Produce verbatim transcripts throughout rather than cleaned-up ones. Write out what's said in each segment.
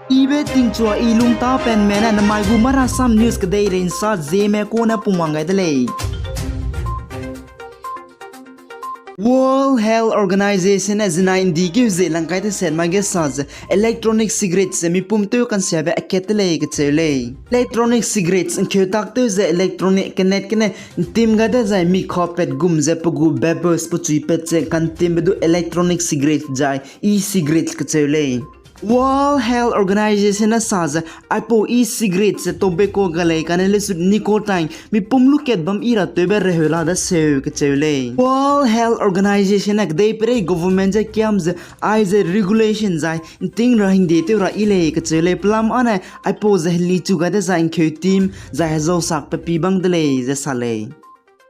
Ibe tingchua i lungtapenme ne namai gu Marasam News kedeirei nsa Zeme kune pungwang gai de lei. World Health Organization ne zinai ndi keu ze langkai teset mai ge sa ze electronic cigarettes ze mipum tew kansiabe akat de lei kacheu lei. Electronic cigarettes nkeu tak tew ze electronic kenet gene ntim gai dezai mikha pat gum ze pe gu vapors pechui pat ze kantimbe du electronic cigarettes zai e-cigarettes kacheu lei. World Health Organization ne sa ze aipau e-cigarettes ze tobacco ga lei kane lesu nicotine mipum lu kat bam i ra tewbe reheu la daseu kacheu lei. World Health Organization ne kedeiperei government ze kiam ze aize regulation zai nting ra hingde tew ra i lei kacheu lei. Pelam ane aipau ze helichu gai dezai nkeu tim zai hezau sak pe pi bang de lei ze sa lei.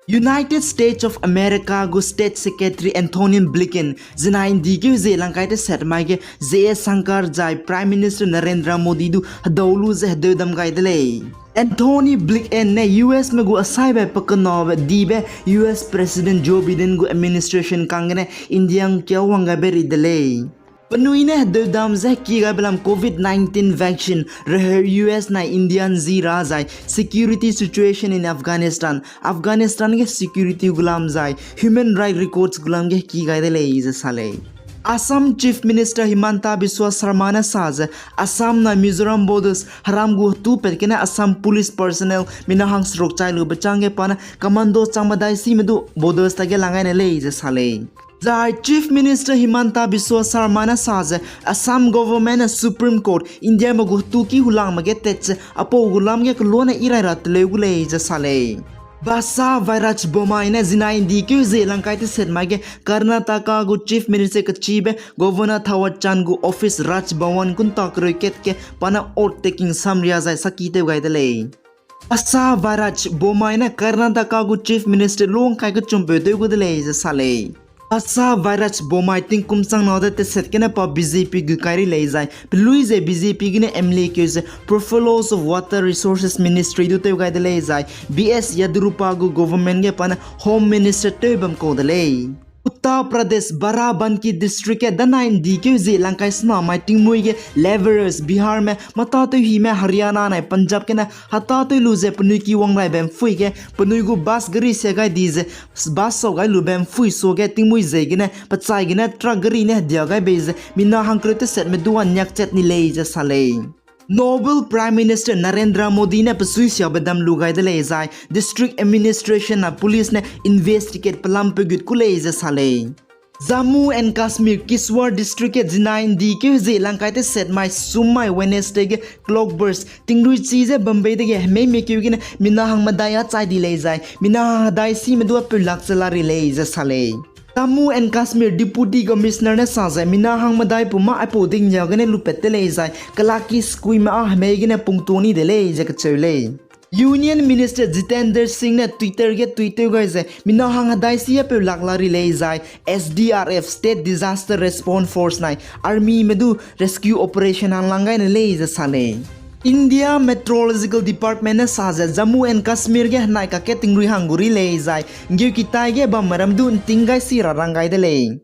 United States of America gu State Secretary Antony Blinken zinai ndi keu ze langkai teset mai ge Jaishankar zai Prime Minister Narendra Modi du hedau lu ze hedeudam gai de lei. Antony Blinken ne U S me gu asaibe pe kenabe dibe U S President Joe Biden gu administration kanggene India ngkia wang gaibe ri de lei. Penui ne hedeudam ze heki gaibe lam covid nineteen vaccine, reheu U S nai India nzi ra zai security situation in Afghanistan, Afghanistan ge security gu lam zai human right records gu lam ge heki gai de lei ze sa lei. Assam Chief Minister Himanta Biswa Sarma ne sa ze Assam nai Mizoram borders heram gu hetu pat gene Assam police personnel mina hang seruk chai lube chang ge pa ne commando chang medai sime du borders ta ge lang gai ne lei ze sa lei. Zai Chief Minister Himanta Biswa Sarma ne sa ze Assam government ne Supreme Court India me gu hetu ki hulangme ge tat ze apau gu lam ge keloa ne i rai ra teleu gu lei ze sa lei. Basa Vairaj Bommai ne zinai ndi keu ze langkai teset mai ge Karnataka gu Chief Minister kachibe Governor Thawar Chand gu office Raj Bhavan kunta kereu kat ge pa ne oath taking samria zai saki tew gai de lei. Basa Vairaj Bommai ne Karnataka gu Chief Minister lungkai kechumpeu tew gu de lei ze sa lei. Basa Vairaj Bommai tingkum chang na de teset gene pa B J P gu kai ri lei zai pelui ze B J P gene M L A keu ze Portfolios of Water Resources Ministry du tew gai de lei zai B S Yediyurappa gu government ge pa ne Home Minister tew bam kau de lei. Uttar Pradesh Barabanki District ge danai ndi keu ze langkai sena mai tingmui ge labourers Bihar me mata tew hime Haryana nai Punjab gene hata tew lu ze penui ki wang raibe mpui ge penui gu bus gari sia gai di ze bus sau gai lube mpui suage tingmui zeigene pechai gene truck gari ne hedia gai bei ze mina hangkereu tesetme du aniak chat ni lei ze sa lei. Noble Prime Minister Narendra Modi ne pesui siabe dam lu gai de lei zai district administration na police ne investigate pelam pe gut ku lei ze sa lei. Jammu and Kashmir Kishtwar District ge zinai ndi keu ze langkai teset mai sum mai Wednesday ge cloudburst tingrui chi ze bam bei dege hemei mekeu gene mina hang medai a chai di lei zai mina hang hedai sime du a peu lak ze la ri lei ze sa lei. Jammu and Kashmir Deputy Commissioner ne sa ze mina hang medai pu mâ aipau dingnia gene lupat te lei zai kelaki skuime â hemei gene pungtua ni de lei ze kacheu lei. Union Minister Jitendra Singh ne Twitter ge tweet tew gai ze mina hang hedai si a peu lak la ri lei zai S D R F, State Disaster Response Force nai Army me du rescue operation hang lang gai ne lei ze sa lei. India Meteorological Department ne sa ze Jammu and Kashmir ge henai kake tingrui hang gu ri lei zai nggeukitai ge bamme ram du nting gai si ra rang gai de lei.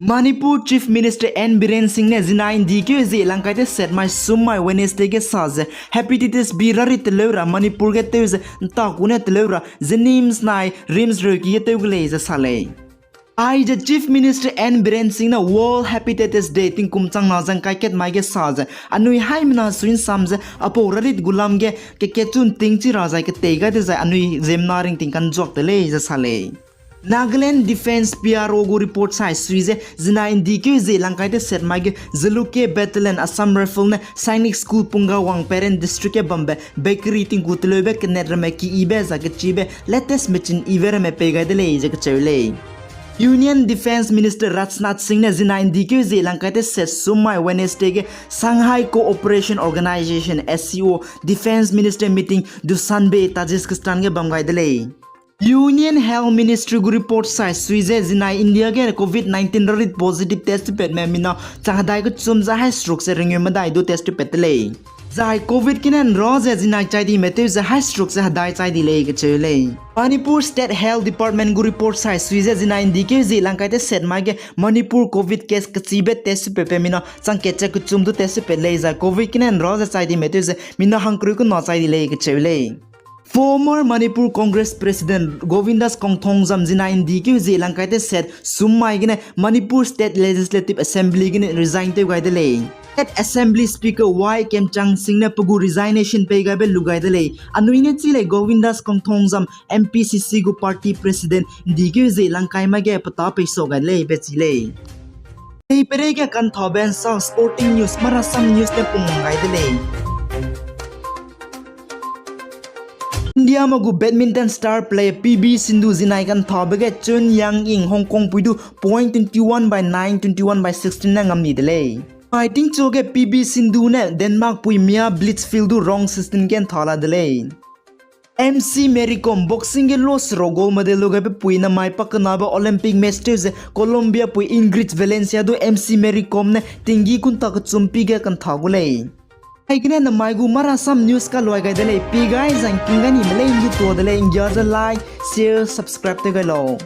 Manipur Chief Minister N Biren Singh ne zinai ndi keu ze langkai teset mai sum mai Wednesday ge sa ze hepatitis B rarit teleu ra Manipur ge tew ze nta ku ne teleu ra JNIMS nai RIMS reuki ge tew gu lei ze sa lei. Aize Chief Minister N Biren Singh ne World Hepatitis Day tingkum chang na ze ngkai kat mai ge sa ze anui haimena sui'nsam ze apau rarit gu lam ge kekatchu nting chi ra zai ketei gai dezai anui ziemmena ringting kanzuak de lei ze sa lei. Nagaland Defence P R O gu report sai sui ze zinai ndi keu ze langkai teset mai ge Jalukie Battalion Assam Rifle ne Sainik School Pungawang Peren District ge bambe bakery tingku teleube kenet ramme kiyibe zai kechibe latest machine ibe ramme pei gai de lei ze kacheu lei. Union Defence Minister Rajnath Singh ne zinai ndi keu ze langkai teset sum mai Wednesday ge Shanghai Cooperation Organisation, S C O, Defence Minister meeting Dushanbe, Tajikistan ge bam gai de lei. Union Health Ministry gu report sai sui ze zinai India ge covid nineteen rarit positive test tewpatme mina chang hedai kechum ze hai seruk ze ringeu medai du test tewpat de lei. Zai covid gene nra ze zinai chai dime tew ze haî stroke ze hedai chai di lei kacheu lei. Manipur State Health Department gu report sai sui ze zinai ndikeu zie langkai teset mai ge Manipur covid case kachibe test supe pe mina changkat ze kechum du test supe lei zai covid gene nra ze chai dime tew ze mina hangkereu kena chai di lei kacheu lei. Former Manipur Congress President Govindas Kongthong zam zinai ndikeu zie langkai teset sum mai gene Manipur State Legislative Assembly gene resign tew gai de lei. State Assembly Speaker Y Khemchand Singh ne pe gu resignation pei gaibe lu gai de lei. Anui ne chi lei Govindas Kongthong zam M P C C gu party president ndikeu zie langkai mai ge petâ peisau gai de lei be chi lei. Teipeirei ge kanthabe nsa sporting news, marasam news ne pung gai de lei. India ma gu badminton star player P V Sindhu zinai kanthabe ge Chun Yang Ying Hong Kong pui du point twenty one by nine, twenty one by sixteen ne ngam ni de lei. Mai tingchu ge P V Sindhu ne Denmark pui Mia Blichfeld du round sixteen ge ntha la de lei. M C Mary Kom boxing ge lo seruk gold medal lu gaibe pui namai pakenabe Olympic match tew ze Colombia pui Ingrid Valencia du M C Mary Kom ne tinggi kunta kechum pi ge kantha gu lei. Aigene namai gu marasam news kaluai gai de lei, pi gai zang king gai nime lei ndu tuâ de lei, nggia ze like, share, subscribe tew gai lau.